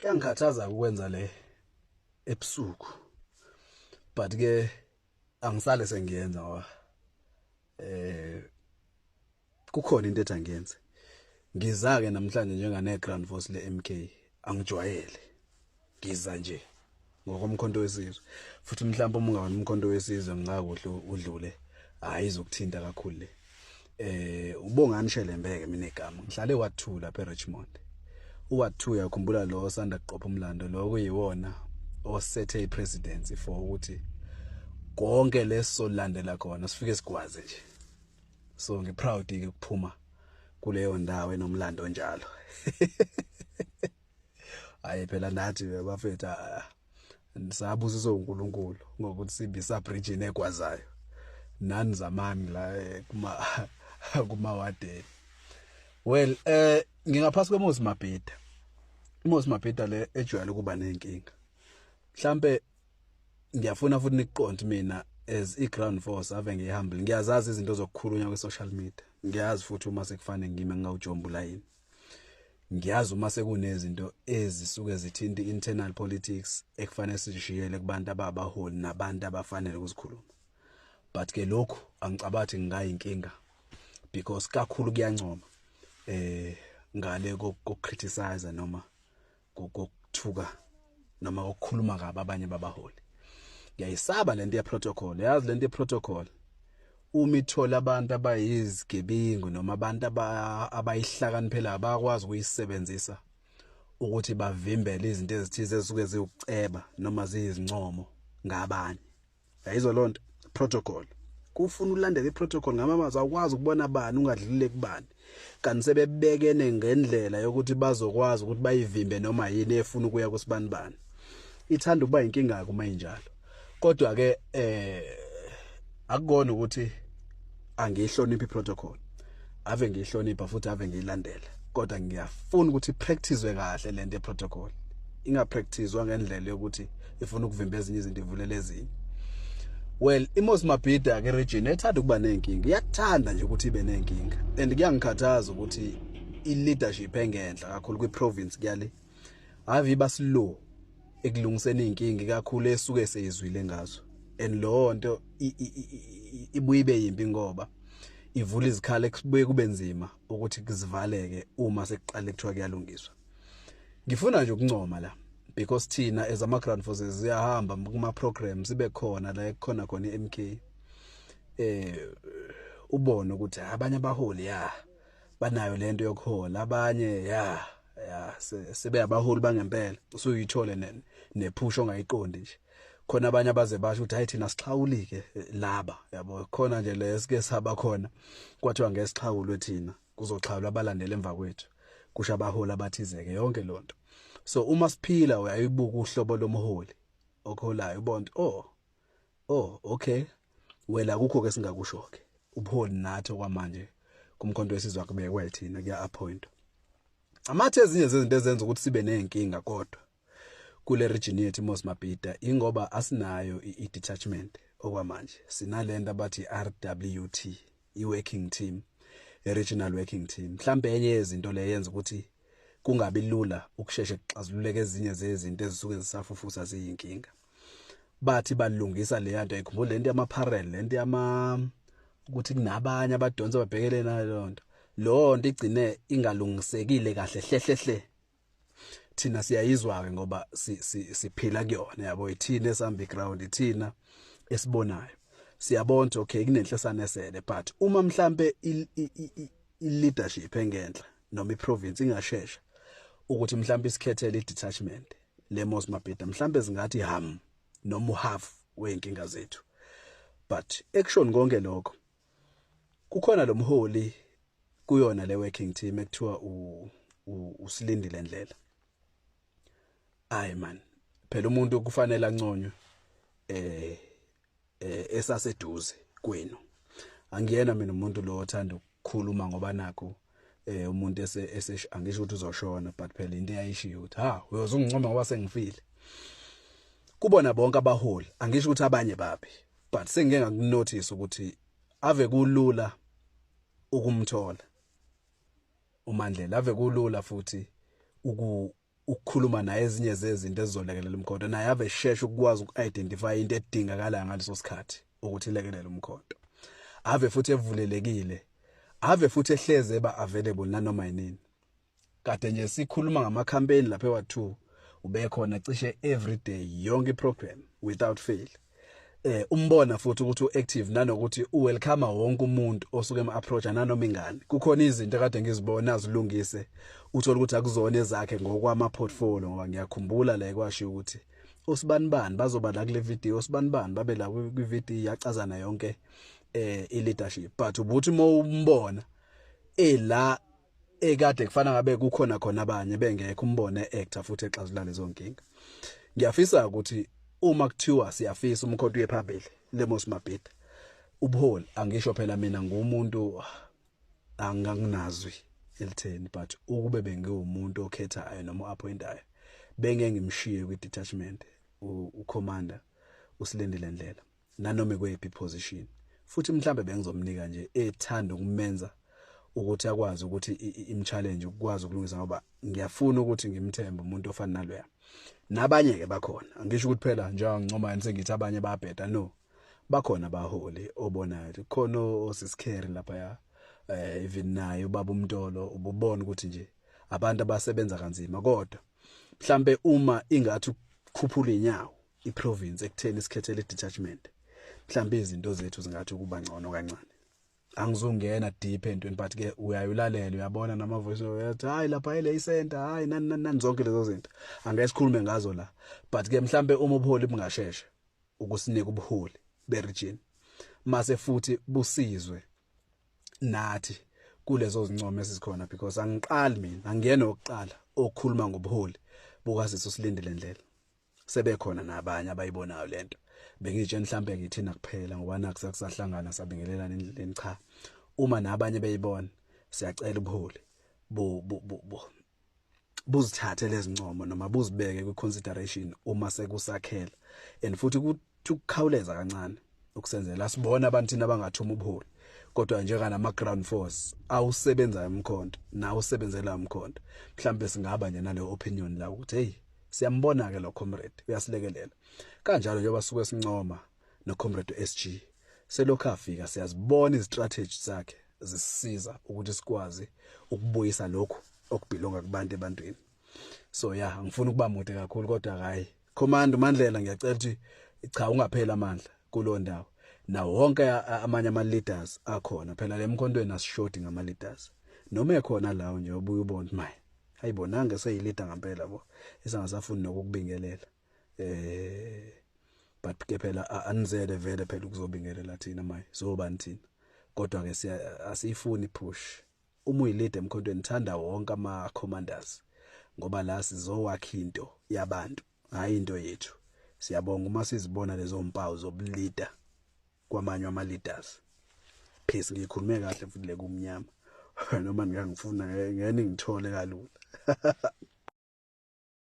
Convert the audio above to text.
Kuyangikhathaza ukwenza le ebusuku, but ke angisale sengiyenza ngoba kukhona into ethi angiyenze. Ngiza ke namhlanje njengane Grand Force le MK, angijwayele, ngiza nje ngokomkhonto wesizwe, futhi mhlawumbe uma ungawona umkhonto wesizwe ngingakuhle udlule, hayi izokuthinta kakhulu le. Ubongani Shelembeke mina igama, ngihlale Ward 2 lapha eRichmond. UWard 2, uyakhumbula lo osanda kuqopha umlando, lo kuyiwona osethe ipresidency for ukuthi konke lesolandela khona sifike sigwaze nje. So ngiproud ke ukuphuma kuleyo ndawo enomlando njalo. Hayi phela nathi bafethu sabusiswa uNkulunkulu ngokuthi sibe sub region egwazayo. Nani zamani la kuma wadeni. Well, ngingaphasi kweMoses Mabhida. IMoses Mabhida le ejwayele ukuba nenkinga. Mhlambe ngiyafuna futhi nikuqonde mina as i-ground force, ave ngihambile, ngiyazazi izinto zokukhulunywa kwi-social media, ngiyazi futhi uma sekufanele ngime ngingawujomba yini, ngiyazi uma sekunezinto ezisuke zithinta internal politics ekufanele sizishiyele kubantu ababaholi nabantu abafanele ukuzikhuluma. But ke lokhu angicabathi ngingayinkinga because kakhulu kuyancoma ngale kokcriticize noma kokuthuka noma ukukhuluma kabi abanye babaholi. Ngiyayisaba lento ye protocol, yazi lento ye protocol uma ithola abantu abayizigebengu noma abantu abayihlakaniphela bayakwazi ukuyisebenzisa ukuthi bavimbele izinto ezithize ezisuke ziwukuceba noma ziyizincomo ngabanye. Yayizwa lonto protocol, kufuna ulandele iprotocol ngamamazi, awukwazi ukubona bani ungadlulile kubani, kanti sebebekene ngendlela yokuthi bazokwazi ukuthi bayivimbe noma yini efuna ukuya kusibani bani. Ithanda ukuba inkinga kuma injalo, kodwa ke akukona ukuthi angiyihloniphi iprotocol, ave ngiyihlonipha futhi ave ngiyilandela, kodwa ngiyafuna ukuthi practicewe kahle lento yeprotocol, ingapracticewa ngendlela yokuthi ifuna ukuvimba ezinye izinto ivulele ezinye. Well, iMoses Mabhida ke region ethanda ukuba nenkinga, iyakuthanda nje ukuthi ibe nenkinga, and kuyangikhathaza ukuthi i-leadership engenhla kakhulu kwi-province kuyale ave iba slow ekulungiseni inkinga kakhulu esuke seyizwile ngazo, and lo nto ibuye ibe yimbi ngoba ivula izikhala ekubuye kube nzima ukuthi kuzivaleke uma sekuqale kuthiwa kuyalungiswa. Ngifuna nje ukuncoma la because thina as ama ground forces siyahamba kuma programs sibe khona la ekukhona khona iMK, ubone ukuthi abanye abaholi ya banayo lento yokuhola, abanye ya sebe abaholi bangempela, usuyithole nephusho ongayiqondi nje. Khona abanye abaze basho ukuthi hayi thina sixhawulike laba, yabo, khona nje lesike saba khona kwathiwa ngesixhawulwe thina, kuzoxhawulwa abalandela emva kwethu, kusho abaholi abathizeke yonke lonto. So uma siphila uyayibuka uhlobo lomholi okholayo, ubona oh okay, wela kukho ke singakusho ke ubuholi nathi okwamanje kumkhonto wesizwe akubekwe thina, kuya appoint amathe. Ezinye zezinto ezenza ukuthi sibe nezinkinga kodwa kule region yethu iMoses Mabhida ingoba asinayo i-detachment okwamanje. Sinalento abathi RWT, i-working team, i-regional working team. Mhlambe enye yezinto le yenza ukuthi kungabi lula ukusheshe kuxazululeke ezinye zezinto ezisuke zisafufusa ziyinkinga. Bathi balungisa le yanto, ayikhumbula lento yama parallel, lento yama ukuthi kunabanye abadonsa babhekele naleyo nto, lo nto igcine ingalungisekile kahle hle hle. Thina siyayizwa ke ngoba siphila kuyona, yabo, ithina esihamba iground, ithina esibonayo, siyabona ukuthi okay kunenhlesane esele. But uma mhlambe i leadership engenhla noma iprovince ingashesha ukuthi mhlambe isikhethele i-detachment le Moses Mabhida, mhlambe zingathi ham noma uhalf weinkinga zethu. But action konke lokho, kukhona lo mholi kuyona le working team ekuthiwa uSilindile Ndlela. Ayi man, phela umuntu kufanele anconywe esaseduze kwenu. Angiyena mina umuntu lo othanda ukukhuluma ngoba nakho umuntu ese angisho ukuthi uzoshona, but phela into eyayishiyo ukuthi ha uyoze ungincoma ngoba sengifile. Kubona bonke abaholi, angisho ukuthi abanye babi, but sengike ngakunotice ukuthi ave kulula ukumthola uMandlela, ave kulula futhi uku Ukukhuluma naye ezinye zezinto ezizolekelela umkhonto, naye ave sheshe ukwazi uku-identify into edingakalayo ngaleso sikhathi ukuthi ilekelele umkhonto. Ave futhi evulelekile, ave futhi ehleze eba available nanoma yinini. Kade nje sikhuluma ngama campaign lapha ewa2, ubekhona cishe every day, yonke iprogram without fail. Umbona futhi ukuthi uactive, nanokuthi uwelcome wonke umuntu osuke ema-approach nanoma ingane. Kukhona izinto kade ngizibona azilungise, uthola ukuthi akuzona ezakhe ngokwama portfolio, ngoba ngiyakhumbula la kwashiwo ukuthi usibanibani bazoba la kule video, usibanibani babe la kwi video, yacazana yonke i leadership. But ubuthi mawumbona ela ekade kufana ngabe kukhona khona abanye bengekho, umbone actor futhi exazulula lezo nkinga. Ngiyafisa ukuthi uma kuthiwa siyafisa umkhonto uye phambili, Lemos Mabhida, ubuholi, angisho phela mina ngumuntu anganginazwi elitheni, but ukube bengiwumuntu okhethayo noma appointayo, bengeke ngimshiye kwi detachment ucommander uSilindile Ndlela nanoma kweyiphi position. Futhi mhlambe bengizomnika nje ethanda ukumenza ukuthi akwazi ukuthi imchallenge ukwazi ukulungisa, ngoba ngiyafuna ukuthi ngimthembe umuntu ofana naloya. Nabanye ke bakhona, angisho ukuthi phela njengoba ngincoma sengithi abanye bayabheda, no, bakhona abaholi obonayo. Khona osisikheri lapha ya, even naye ubaba uMntolo, ububona ukuthi nje abantu abasebenza kanzima. Kodwa mhlambe uma ingathi ukukhuphula inyawo iprovince ekutheni isikhethele detachment, mhlambe izinto zethu zingathi ukuba ngcono kancane. Angizungena deep entweni, but ke uyayulalela, uyabona nama voice uyathi hayi lapha ile center, hayi nani nani nani, zonke lezo zinto angeke sikhulume ngazo la. But ke mhlambe uma ubuholi bungashesha ukusinika ubuholi be region, mase futhi busizwe nathi kulezo zincomo esizikhona, because angiqali mina, angiyena okuqala okukhuluma ngobuholi bukasisi Silindile Ndlela. Sebekhona nabanye abayibonayo lento. Bengitshela mhlambe ngithina kuphela ngoba naku sakusahlangana sabingelelana endleleni. Cha, uma nabanye beyibona, siyacela ubuholi bu bu buzithathe lezincomo noma buzibeke kwi consideration uma sekusakhela, and futhi kuthi ukukhawuleza kancane ukusenzela sibona abantu thina abangathuma ubuholi. Kodwa njenganama ground force awusebenzayo umkhonto nawe usebenzela umkhonto, mhlambe singaba nje nale opinion la ukuthi hey, siyambona ke lo comrade uyasilekelela kanjalo, njengoba suke sincoma no comrade SG. Selokhu afika siyazibona izistrategy zakhe zisisiza ukuthi sikwazi ukubuyisa lokhu okubelonga kubantu ebantwini. So yeah, ngifuna ukuba mude kakhulu, kodwa hayi, Commander Mandlela, ngiyacela ukuthi cha, ungaphela amandla kulo ndawo, nawo wonke amanye ama leaders akhona. Phela lemkhontweni asishodi ngama leaders, noma ekhona lawo nje obuye ubone maye hayibonanga seyileader ngempela bo, esangasafuni nokukubingelela. But ke phela anizele vele phela ukuzobingelela thina maye sobani thina, kodwa ke siya asiyifuni push. Uma uyileader emkhontweni, thanda wonke ama commanders, ngoba la sizowakha into yabantu, hayi into yethu. Siyabonga uma sizibona lezo mpawu zobuleader kwamanye ama leaders. Peace. Ngikhulume kahle futhi le kumnyama, noma ningangifuna ngeke ngithole kalula.